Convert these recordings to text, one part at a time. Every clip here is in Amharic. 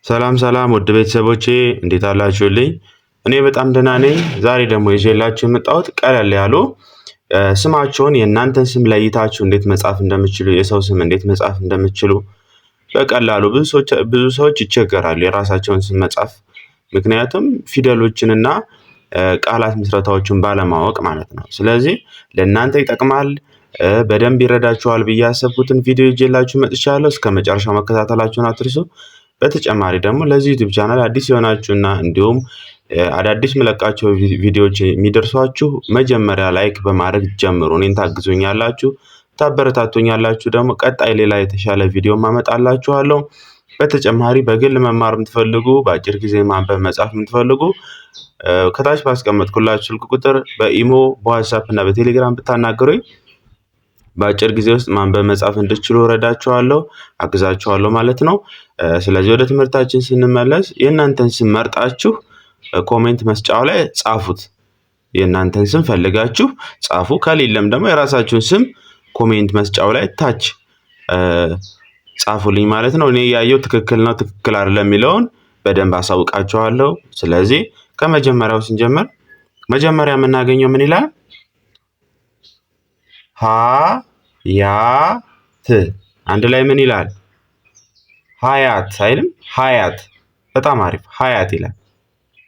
ሰላም ሰላም ውድ ቤተሰቦቼ እንዴት አላችሁልኝ? እኔ በጣም ደህና ነኝ። ዛሬ ደግሞ ይዤላችሁ የመጣሁት ቀለል ያሉ ስማቸውን የእናንተን ስም ለይታችሁ እንዴት መጻፍ እንደምትችሉ፣ የሰው ስም እንዴት መጻፍ እንደምትችሉ በቀላሉ። ብዙ ሰዎች ይቸገራሉ የራሳቸውን ስም መጻፍ፣ ምክንያቱም ፊደሎችንና ቃላት ምስረታዎችን ባለማወቅ ማለት ነው። ስለዚህ ለእናንተ ይጠቅማል፣ በደንብ ይረዳችኋል ብዬ ያሰብኩትን ቪዲዮ ይዤላችሁ መጥቻለሁ። እስከ መጨረሻው መከታተላችሁን አትርሱ። በተጨማሪ ደግሞ ለዚህ ዩቲዩብ ቻናል አዲስ የሆናችሁና እንዲሁም አዳዲስ ምለቃቸው ቪዲዮዎች የሚደርሷችሁ መጀመሪያ like በማድረግ ጀምሩ። እኔን ታግዙኛላችሁ፣ ታበረታቱኛላችሁ። ደግሞ ቀጣይ ሌላ የተሻለ ቪዲዮ ማመጣላችኋለሁ። በተጨማሪ በግል መማር የምትፈልጉ፣ በአጭር ጊዜ ማንበብ መጻፍ የምትፈልጉ ከታች ባስቀመጥኩላችሁ ስልክ ቁጥር በኢሞ፣ በዋትሳፕ እና በቴሌግራም ብታናገሩኝ በአጭር ጊዜ ውስጥ ማንበብ መጻፍ እንድትችሉ እረዳችኋለሁ፣ አግዛችኋለሁ ማለት ነው። ስለዚህ ወደ ትምህርታችን ስንመለስ የእናንተን ስም መርጣችሁ comment መስጫው ላይ ጻፉት። የእናንተን ስም ፈልጋችሁ ጻፉ። ከሌለም ደግሞ የራሳችሁን ስም comment መስጫው ላይ ታች ጻፉልኝ ማለት ነው። እኔ ያየው ትክክል ነው ትክክል አይደለም የሚለውን በደንብ አሳውቃችኋለሁ። ስለዚህ ከመጀመሪያው ስንጀምር መጀመሪያ የምናገኘው ምን ይላል? ሀ ያ ት አንድ ላይ ምን ይላል? ሀያት አይልም? ሀያት፣ በጣም አሪፍ፣ ሀያት ይላል።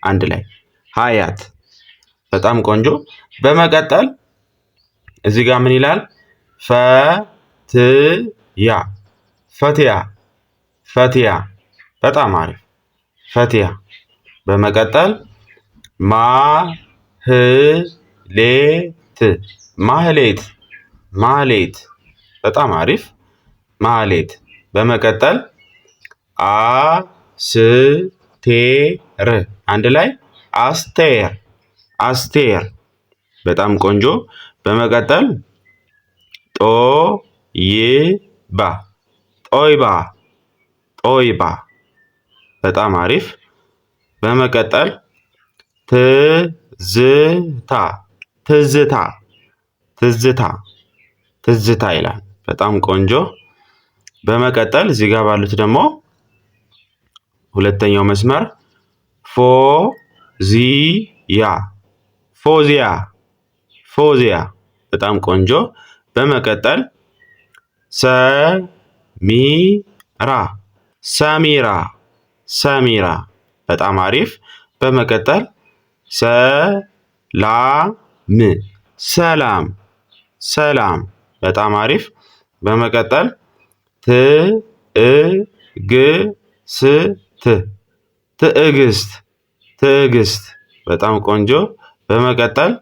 አንድ ላይ ሀያት፣ በጣም ቆንጆ። በመቀጠል እዚህ ጋር ምን ይላል? ፈትያ፣ ፈትያ፣ ፈትያ፣ በጣም አሪፍ፣ ፈትያ። በመቀጠል ማህሌት፣ ማህሌት፣ ማህሌት፣ በጣም አሪፍ፣ ማህሌት። በመቀጠል አስቴር አንድ ላይ አስቴር፣ አስቴር፣ በጣም ቆንጆ። በመቀጠል ጦይባ፣ ጦይባ፣ ጦይባ፣ በጣም አሪፍ። በመቀጠል ትዝታ፣ ትዝታ፣ ትዝታ፣ ትዝታ ይላል። በጣም ቆንጆ። በመቀጠል እዚህ ጋር ባሉት ደግሞ ሁለተኛው መስመር ፎዚያ፣ ፎዚያ፣ ፎዚያ፣ በጣም ቆንጆ። በመቀጠል ሰሚራ፣ ሰሚራ፣ ሰሚራ፣ በጣም አሪፍ። በመቀጠል ሰላም፣ ሰላም፣ ሰላም፣ በጣም አሪፍ። በመቀጠል ትዕግስት፣ ትዕግስት፣ ትዕግስት፣ በጣም ቆንጆ። በመቀጠል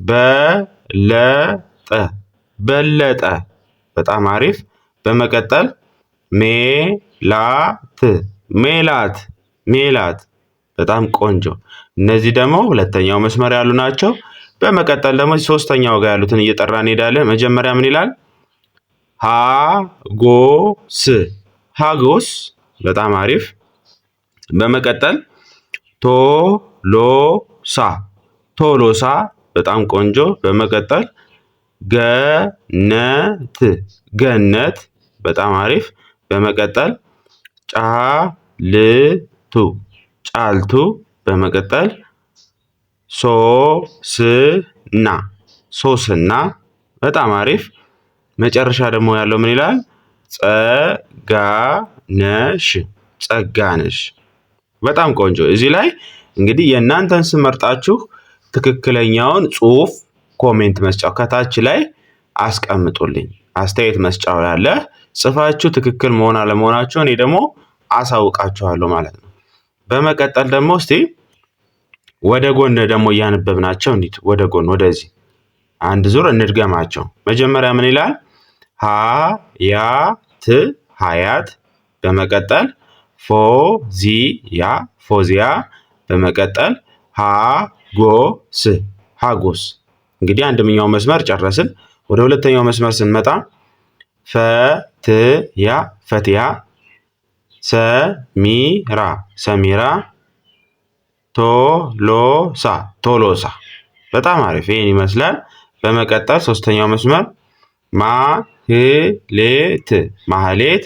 በለጠ፣ በለጠ፣ በጣም አሪፍ። በመቀጠል ሜላት፣ ሜላት፣ ሜላት፣ በጣም ቆንጆ። እነዚህ ደግሞ ሁለተኛው መስመር ያሉ ናቸው። በመቀጠል ደግሞ ሶስተኛው ጋር ያሉትን እየጠራ እንሄዳለን። መጀመሪያ ምን ይላል? ሀጎስ፣ ሀጎስ፣ በጣም አሪፍ። በመቀጠል ቶሎሳ፣ ቶሎሳ፣ በጣም ቆንጆ። በመቀጠል ገነት፣ ገነት፣ በጣም አሪፍ። በመቀጠል ጫልቱ፣ ጫልቱ። በመቀጠል ሶስና፣ ሶስና፣ በጣም አሪፍ። መጨረሻ ደግሞ ያለው ምን ይላል? ጸጋነሽ፣ ጸጋነሽ፣ በጣም ቆንጆ። እዚህ ላይ እንግዲህ የእናንተን ስም መርጣችሁ ትክክለኛውን ጽሁፍ comment መስጫው ከታች ላይ አስቀምጡልኝ። አስተያየት መስጫው ያለ ጽፋችሁ ትክክል መሆን አለመሆናችሁ እኔ ደግሞ አሳውቃችኋለሁ ማለት ነው። በመቀጠል ደግሞ እስቲ ወደ ጎን ደግሞ እያነበብናቸው እንሂድ። ወደ ጎን ወደዚህ አንድ ዙር እንድገማቸው። መጀመሪያ ምን ይላል? ሀያት፣ ሀያት። በመቀጠል ፎዚያ፣ ፎዚያ። በመቀጠል ሀጎስ፣ ሀጎስ። እንግዲህ አንደኛው መስመር ጨረስን። ወደ ሁለተኛው መስመር ስንመጣ ፈትያ፣ ፈትያ፣ ሰሚራ፣ ሰሚራ፣ ቶሎሳ፣ ቶሎሳ፣ በጣም አሪፍ፣ ይህን ይመስላል። በመቀጠል ሶስተኛው መስመር ማህሌት፣ ማህሌት።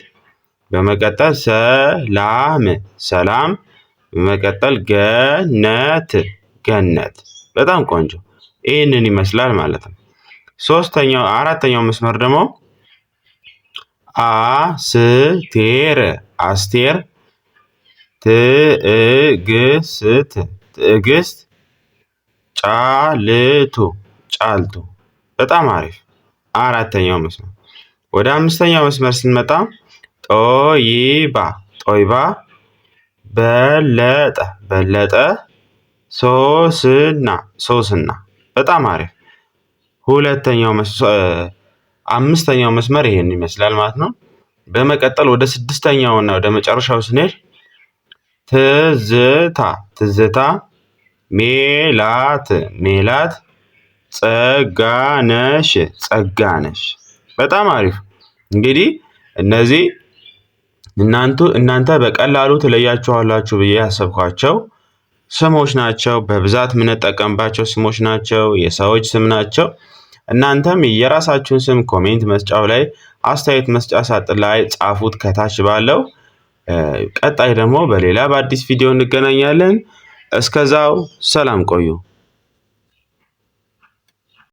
በመቀጠል ሰላም ሰላም። በመቀጠል ገነት ገነት። በጣም ቆንጆ። ይህንን ይመስላል ማለት ነው። ሶስተኛው አራተኛው መስመር ደግሞ አስቴር አስቴር፣ ትዕግስት ትዕግስት፣ ጫልቱ ጫልቱ። በጣም አሪፍ። አራተኛው መስመር። ወደ አምስተኛው መስመር ስንመጣ ጦይባ ጦይባ፣ በለጠ በለጠ፣ ሶስና ሶስና። በጣም አሪፍ። ሁለተኛው አምስተኛው መስመር ይሄን ይመስላል ማለት ነው። በመቀጠል ወደ ስድስተኛው እና ወደ መጨረሻው ስንሄድ ትዝታ ትዝታ፣ ሜላት ሜላት፣ ጸጋነሽ ጸጋነሽ። በጣም አሪፍ። እንግዲህ እነዚህ እናንተ በቀላሉ ትለያችኋላችሁ ብዬ ያሰብኳቸው ስሞች ናቸው። በብዛት የምንጠቀምባቸው ስሞች ናቸው። የሰዎች ስም ናቸው። እናንተም የራሳችሁን ስም comment መስጫው ላይ፣ አስተያየት መስጫ ሳጥን ላይ ጻፉት ከታች ባለው። ቀጣይ ደግሞ በሌላ በአዲስ ቪዲዮ እንገናኛለን። እስከዛው ሰላም ቆዩ።